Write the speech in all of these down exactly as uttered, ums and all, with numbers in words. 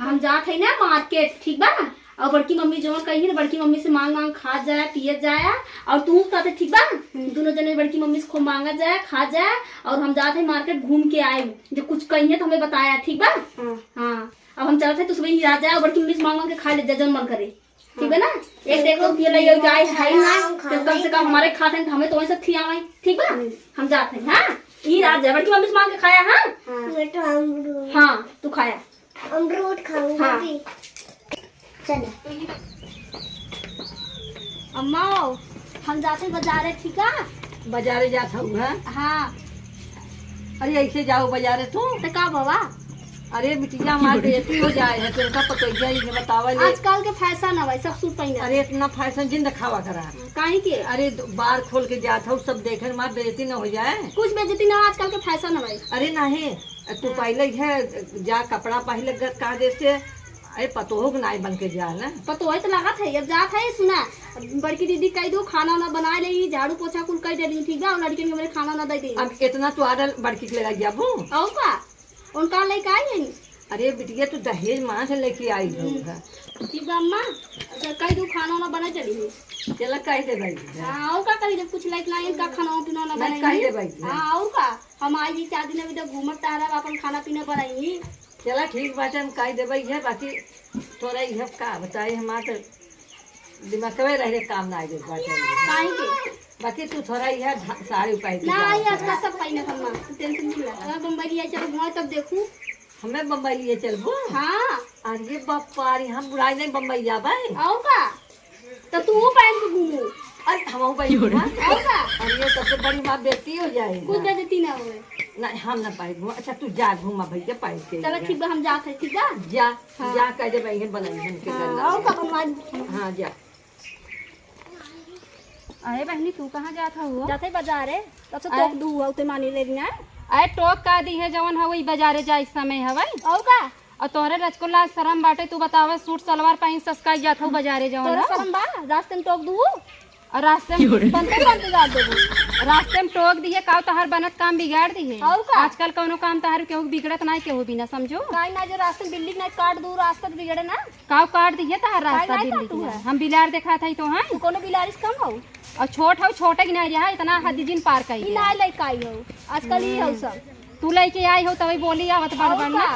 हम जात है ना मार्केट, ठीक बा? और बड़की मम्मी जवन कही ना, बड़की मम्मी से मांग मांग खात जाया, पियत जाया। और तू साथे, ठीक बा? हम्म। दोनों जने बड़की मम्मी से खूब मांगत जाया, खात जाया। और हम जात है मार्केट घूम के आए, जो कुछ कही है तो हमें बताया, ठीक बा? हाँ। हाँ, अब हम चलत है तो सुबह ही आ जाए और बड़की मम्मी से मांग मांग के खा ले जा, जवन मन करे। ठीक बा ना? एक डेढ़ सौ रुपया लई आऊ, चाहे है ना, तो कम से कम हमारे खाते हैं, हमें तो वही सब खियावे, ठीक बा? हम्म। हम जाते हैं, हाँ? ई रात जा, बड़की मम्मी से मांग के खाया, हाँ? हाँ। बेटा, अमरूद। हाँ, तू खाया। अमरूद खाऊंगा हाँ। भी। चलो। अम्मा, हम जाते हैं बाजारे, ठीक है? बाजारे जात हऊ, हाँ? हाँ। अरे, ऐसे जाओ बाजारे तू? तो का बाबा? अरे बिटिया, हमार बेइज्जती हो जाए है, तुमका पतोहिया ही है, बतावा ले। आजकल के फैशन हवे, सब सूट पहिने। अरे इतना फैशन जिन दिखावा करा। काहे के? अरे द-, बार खोल के जात हऊ, सब देखे, हमार बेइज्जती न हो जाए। कुछ बेइज्जती ना, आजकल के फैशन हवे। अरे नहीं, तू हाँ। पहले है जा कपड़ा पहले ग-, का जैसे, अरे पतोह के नाई बन के जा ना। पतोह तो लागत है, अब जात है, सुना, बड़की दीदी कह दो खाना वाना बना ले, झाड़ू पोछा कुल कर दे दी, ठीक बा, और लड़कियन के मेरे खाना वाना दे दी। अब इतना तू आदर बड़की के लगा जाबू? और का? उनका लेके आई है। अरे बिटिया, तू दहेज माँ से लेके आई हम्म। होगा। ठीक बा अम्मा, अच्छा, कह दू खाना वाना बना चली है। चला, कह दे भाई। हाँ, और का कही, जब कुछ लाइक ना है, इनका खाना पीना ना मैं बनाई। कह दे भाई। हाँ, और का, हम आई जी चार दिन अभी तक घूमत तारा, अपन खाना पीना बनाई। चला, ठीक बाटे, हम कह दे भाई है, बाकी तोरा इहे का बताई, हमार तो दिमागवे रह रे, काम ना आए बाटे। काहे के? बाकी तू थोड़ा इहे ढा-, साड़ी उपाय के ना, जाओ ये थोड़ा। आजकल सब पहिने हम, टेंशन नहीं ले। अगर बम्बई लिए चलो घुमाओ तब देखू। हमें बम्बई लिए चलबो? हाँ। अरे बापा रे, हम बुढ़ाई नहीं बम्बई जाबे। आओ का? तो तू पहन के घूमू। अरे हम पहन के घूमू। आओ का? अरे ये सबसे बड़ी माँ बेइज्जती हो जाए। कुछ बेइज्जती ना होए। नहीं, हम ना पाए घूम। अच्छा तू जा घूमा भैया, पाए के चलो लिए। ठीक बा, हम जात है, ठीक बा? जा, हाँ। जा कह दे भाई, बनाई हम के हाँ, करना। आओ का बनवा दी। हाँ, जा। अरे बहनी, तू कहाँ जात हऊ? जाते बाजारे, तब से हाँ। टोक दू हुआ, उते मानी ले रही है। अरे टोक का दी है, जवन हवे ई बाजारे जाए के समय हवे। और का? और तोहरे रजको लाज शरम बाटे, तू बतावे सूट सलवार पहिन ससकाई जात हऊ बाजारे जवन तोरा हवे। शरम बा? रास्ते में टोक दू? और रास्ते में बनते बनते जात देबू। रास्ते में टोक दिहे, काउ तहार बनत काम बिगाड़ दिहे। और का? आजकल कौनो काम तहार केहू बिगड़त नाई केहू बिना, समझो। काहे ना जो रास्ते में बिल्डिंग ना काट दू, रास्ता तो बिगड़े ना। काउ काट दिहे तहार काहे रास्ता नाई बिल्डिंग काटू ना। है? हम बिलार देखात हई तो हैं? तू कोनो बिलारी से कम हऊ? और छोट हऊ, छोटे की नाई रहा, इतना हद जिन पार कई ई गया। नाई लइका आई हऊ, आजकल ई हऊ हम्म। सब। तू लइके आई हऊ तबे बोली आवत बड़ और बड़ ना। का?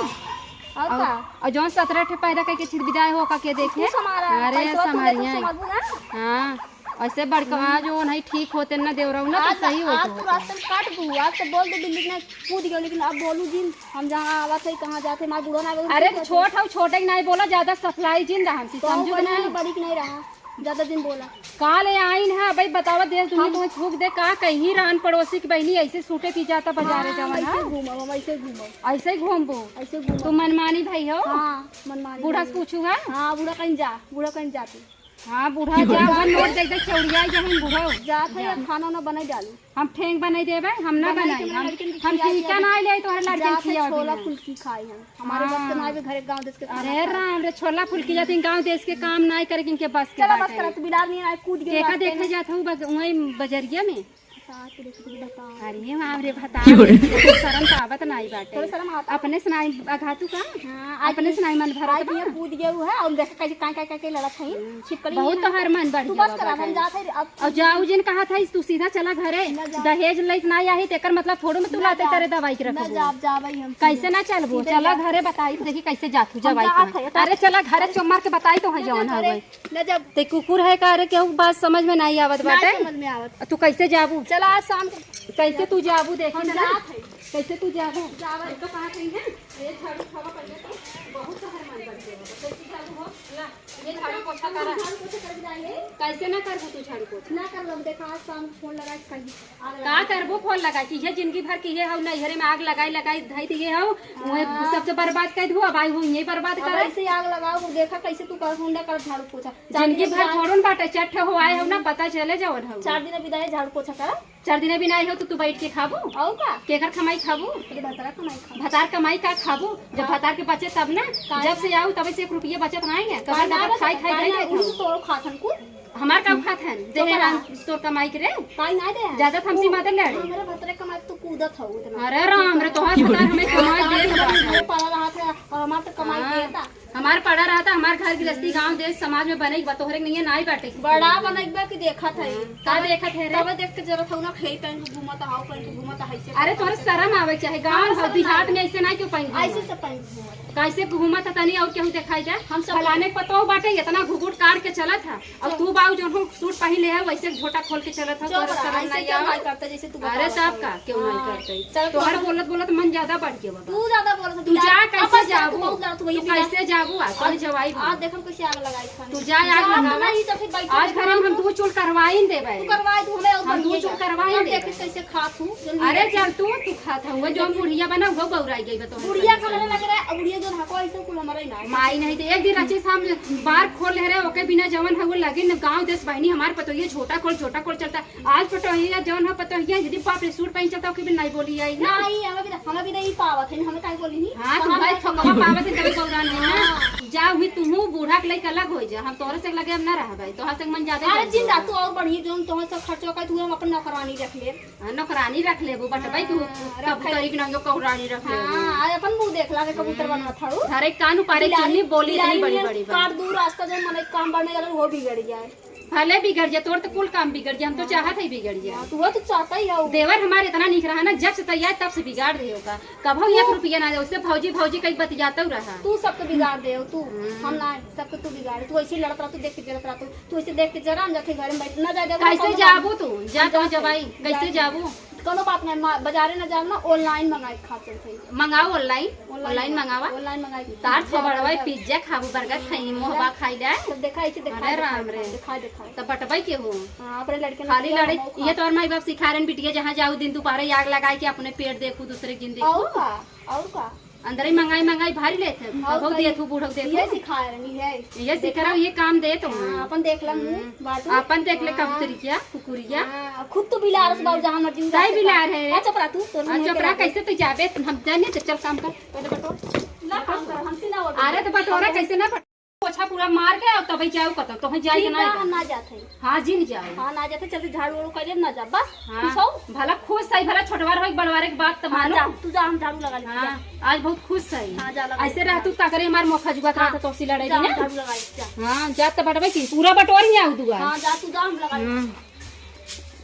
और और, का? और जौन सतरह ठे पैदा करके छिद बिदाई हो का के देखे? तू समारा, अरे पैसवा तू ले, तू समारिया। समारू ना। हाँ, ऐसे बड़कवा जो नहीं ठीक होते ना देवराऊ ना तो आज, सही होते आज तू होते। रास्ते में काट दू, आज तो बोल दे बिल्डिंग में कूद गयो, लेकिन अब बोलू जिन हम जहाँ आवत है, कहाँ जाते, हमार बूढ़ा ना आवे, अरे कुछ तो होते। छोट हऊ, छोटे की नाई बोला, ज्यादा सफलाई जिन रहा हमसे, तो समझू बड़ी ना? नहीं, बड़ी की नहीं रहा, ज्यादा दिन बोला। का ले आइन है भाई, बतावा, देश दुनिया हम तुम्हें थूक दे, का कहीं रहन पड़ोसी की बहनी ऐसे सूटे पी जाता बाजारे हाँ, जवन ऐसे है? घूमो, हम ऐसे घूमो। ऐसे ही घूमबो? ऐसे घूमो। तू मनमानी भाई हो? हाँ, मनमानी बूढ़ा भाई से हो। पूछू है? हाँ, बूढ़ा कहीं जा, बूढ़ा कहीं जाती। हाँ, बूढ़ा जा, वहाँ नोट देख देख चौड़िया जा, हम बूढ़ो। जात है, जा। अब खाना ना बनाई डालू। हम ठेंग बनाई देबे, हम ना बनाई बनाई, के हम, लड़किन के हम खियाई टीका देबे। ना ले तोहरे लड़किन जात है, खियावे छोला बिना। फुल्की खाई हम। हमारे बस के हाँ। ना आवे घरे गाँव देश के खाना अरे खाए। राम रे, छोला फुल्की जाती गाँव देश के काम ना करे, इनके बस के चला बस बाटे। करा, तू बिलार नहीं आए, कूद गए केका रास्ते देखे में। जात हूँ बग-, वहीं बजरिया में। बता, तू देख, तू बता। अरे बाप रे, भतार, शर्म तो आवत नाई बाटे। तोरे शर्म आवत? अपने से नाई अघातू का? हाँ, आज अपने से नाई मन भरत आज बा? ये कूद गए हुआ है और देख कैसे काई काई काई लड़त है, हम्म। छिपकली बहुत नहीं है। तोहार मन बढ़ तू गया बस करा, बाटे। हम जात है अब। और जाऊ जिन कहा था, तू सीधा चला घरे। ना जा। दहेज लइक नाई आई, तेकर मतलब थोड़ो में तू ना लाते जा। तेरे दवाई के ना रखबो। जा, अब जाबे हम कैसे सीधे। ना चलबो? सीधे चला जा। घरे बताई, देखी कैसे जातू हम जवाई जात को। है, अरे चला घरे चोमार के बताई तो है ना जवन जा घरे। हवे। ना जब ते कुकुर है का रे, केहू बात समझ में नाई आवत ना बाटे? समझ में आवत। तू कैसे जाबू? चला आज शाम के कैसे तू जाबू देखी हम ना? जात है। कैसे तू जाबू? जावत तो कहाँ कहीं है? ये झाड़ू उठावा पहले तो। बहुत तो हर मन कर दे। कैसे जाबू हो? ला, ये झाड़ू पोछा करा। झाड़ू पोछा कर दिया ये। कैसे ना करबू तू झाड़ू पोछा? ना कर लो, देखा आज शाम फोन लगा के कहीं। का करबो फोन लगा के? ये जिंदगी भर के ये हऊ, नैहरे में आग लगाई लगाई धई दिए हऊ, वही हाँ। सबसे बर्बाद कर दू, अब आई हूँ ये बर्बाद अब करे। ऐसे ही आग लगाओ, वो देखा कैसे तू कर, हुंडा कर झाड़ू पोछा। चार जिंदगी दिन भर बाद थोड़न बाटे, चट्ठ हो आए हऊ ना, पता चले जवन हऊ। चार दिन बिदाई झाड़ू पोछा करा। चार दिन बिना आई हो तो तू बैठ के खाबू? और का? केकर कमाई खाबू? अरे भतार कमाई खाबू। भतार कमाई का खाबू? जब हाँ। भतार के बचे तब ना। काहे जब ना? से आऊ तबे से एक रुपया बचत नाई है। कबर काहे ना दबर बचत? खाई खाई काहे गई ना? है उही खाऊ। तो तोरो खात हन कुल। हमार का खात हन? तो देहे का? राम तोर कमाई के रे। काहे ना दे? ज्यादा थमसी तू मत लड़। हमरे भतरे कमाई तू कूदत हऊ इतना। अरे राम रे, तोहार भतार हमें कमाई दे दे। हमरे पाला रहा था और हमार तो कमाई हाँ। देता। हमार पड़ा रहता, हमार घर गृहस्थी, गाँव, देश, समाज में बने के बा, तोहरे के नहीं है, नाई बाटे। बड़ा बने के बा कि देखत है। का देखत है रे? तबे देख के जरा थौना खेई पहन के घूमत, हाउ पहन के घूमत, ऐसे अरे, तोहरे शर्म आवे चाहे, गाँव हाँ, शर्म देहात आवे। में ऐसे ना क्यों पहन घूमत? ऐसे से पहन घूमत। कैसे घूमत है तनी और केहू दिखाई दे? हम सब फलाने के पतोह बाटे, इतना घुघुट काट के चलत है, और चल। तू बाऊ जौन हो सूट पहन ले है, वैसे झोटा खोल के चलत है, चुप तोहरे रहा, शर्म ऐसे नहीं क्यों आवे? नहीं करता जैसे तू अरे बता तब रहा का, है। क्यों नहीं हाँ। करते? चल, तू हमार तो बोलत बोलत मन ज्यादा बढ़ गया बाबा। तू ज्यादा बोलत है, तू जा, अब कैसे बस जाबू? तू बहुत लड़त, वही तू बिना कैसे जाबू? आ, कौन आज, जवाई आज बा? देखम कैसे आग लगाई खाने। तू जा, आग जा, लगावा। नहीं तो फिर बैठे आज बैठे घर में हम हम दू चूल करवाइन देबै। तू करवाई, तू हमें और हम दू बढ़िया चूल जा। करवाइन हम देबै। देखे कैसे खात हूँ, जल्दी अरे देखो। चल तू, तू खात हूँ, वो जौन बुढ़िया बना, वो बौराई गई बा तोहरे बुढ़िया संगे। खाने लग रहा है, अब बुढ़िया जौन हको, ऐसे कुल हमारा ही ना है। माई नहीं तो एक दिन रचे सामने बार खोल ले रहे, ओके बिना जवन है वो लगे न गाँव देश बहनी, हमार पतोहिया झोटा खोल, झोटा खोल चलता। आज पतोहिया जौन है, पतोहिया यदि बाप रे सूट पहन चलता, ओके भी नहीं बोली आई ना। नहीं, हमें भी, हमें भी नहीं पावत है, हमें काहे बोली नहीं? हाँ, तो हमार भाई भाई थकवा पावत है, कभी बौरा नहीं ना। हाँ। जा, हुई तुहू बूढ़ा के लइका अलग हो जा, हम तोहरे से लगे हम ना रहबै, तोहर से मन ज्यादा अरे जल्दी जिंदा, होगा। तू और बढ़िया, जौन तोहर से खर्चवा कर, तू हम अपन नौकरानी रख ले। हाँ, नौकरानी रख लेबू, बटबै तू, हाँ, रख कबूतरी के नाम कौरानी रख लेबू। हाँ, आज अपन मुंह देख ला, कबूतर हम्म। बनवा थाड़ू। हरे कान उपारे बिलारी, चुन्नी बोली इतनी बिलारी बड़ी नियन बड़ी बा। काट दू रास्ता, जौन मन एक काम बढ़ने गलत, वो बिगड़ जाए। भले बिगड़ जाए, तोर तो कुल काम बिगड़ जाए, हम तो हाँ। चाहत है बिगड़ जाए। हाँ, तू वो तो चाहता ही है। देवर हमारे इतना निक रहा ना, जब से तैयार तब से बिगाड़ दे होगा। कभो एक तू रुपया ना दे, उससे भौजी भौजी कहीं बतियाता रहा। तू सबके बिगाड़ दे हो, तू। हम्म। हम ना, सबके तू बिगाड़, तू ऐसे ही लड़त रहा, तू देख के जरत रहा, तू, तू ऐसे देख के जरा, हम जाते घर में बैठ ना जाए, देवर, कैसे कौनो बात जाबू नहीं। तू? जा, जा, तू जवाई, जा, कैसे जा। जाबू? कौनो बात नहीं, मा-, बाजारे ना जाब ना, online मंगाए के खा चलते हैं। मंगाओ online, online online मंगावा। मंगावा। Online मंगाए के तार pizza, थोबड़वा burger। Pizza खाबू, burger खाई, मोहबा खाई जाए। सब देखा, ऐसे देखा, अरे देखा, राम रे। देखा, देखा। तब बटबै के हो? हाँ, अपने लड़के ने खाली किया, लड़े, हम खाओ। ये तोर माई बाप सिखा रहे हैं, बिटिया जहाँ जाऊ दिन दोपहरे आग लगाए के अपने पेट देखू, दूसरे के जिन देखू। और का, और का? अंदर ही मंगाई मंगाई भारी लेत है। और कबहू का? देत हूँ, बूढ़ो देत ये हूँ। सिखा रही है। ये सिखा देखा? रहा, ये काम देत हूँ। हाँ, अपन देख ला मुँह, हम्म। बाटू। अपन देख ले हाँ। कबूतरिया, कुकुरिया। हाँ, खुद तो बिलार से बाबू जहाँ मर्जी में काहे जाके बिलार खा। है रे? हाँ, चपरा तू, तोर हाँ, मुँह चपरा के कैसे तू जाबे? हम जाने तो चल काम कर, पहले बटोर। ला काम कर, हमसे ना हो। अरे तो बटोरा कैसे ना बट-, पोछा पूरा मार के और तबे जाओ कतौ, तोहे जाए के ठीक ना बा, है। हम ना जात हई। हाँ, जिन जाओ। हाँ, ना जात हई, चलते झाड़ू वाड़ू कर लेब, ना जा, बस, हाँ, खुश हो? भला खुश है, भला छोटवार हो, बड़वारे के बात तो हाँ, मानो। जा, तू जा, हम झाड़ू लगा लेते, हाँ, जा। आज बहुत खुश है। हाँ, जा लगा ऐसे लेते, रह जा। तू तकरे हमार मोखा जुगात हाँ, रहता तो सी लड़ाई जा, ना। हम झाड़ू लगा लेते, जा। हाँ, जा तो बटवे की, पूरा बटोर ही आऊ दुआ। हाँ, जा, तू जा, हम लगा लेते। हाँ।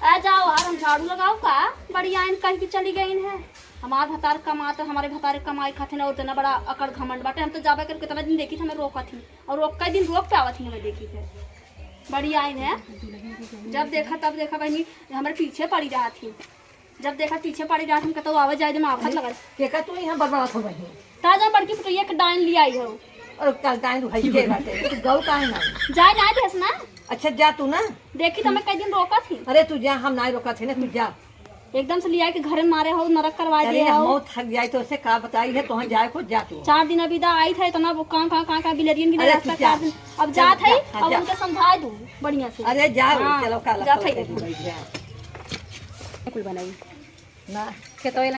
आ जाओ यार, हम झाड़ू लगाओ का? बड़ी आइन कह के चली गई है। हमार भतार कमात, हमारे भतार कमाई खातिर और जना बड़ा अकड़ घमंड बाटे। हम तो जाबे कर कितना दिन देखी थे, हमें रोकत ही। और रोक कई दिन रोक पे आवत ही, हमें देखी थे। बड़ी आइन है। जब देखा तब देखा बहनी, हमारे पीछे पड़ी रहत ही। जब देखा पीछे पड़ी रहत ही, कतौ आवे जाए दे में आफत लगल। देखा तू यहाँ बर्बाद हो गई। ताजा बड़की पुतैया के डाइन लिया आई हो। और कल डाइन भाई के बाटे। तू गऊ काहे ना? जाए ना देस ना। अच्छा जा तू ना। देखी तो मैं कई दिन रोकत ही। अरे तू जा, हम ना रोकत है ना, तू जा। एकदम से लिया के घरे मारे हो, नरक करवा अरे दे हम हो। मौत थक जाए तो उसे का बताई है, तोहन जाए को जा तू। चार दिन अभी दा आई था, इतना वो कां, कां, कां, कां बिलरियन की अरे रास्ता तू जा। चार दिन। अब जा, जात है, जा, हाँ, अब जा। उनके समझाए दू बढ़िया से। अरे जा, हाँ, चलो का जात लगता है। है, बैठ जा। कुल बनाई। ना। खेतवे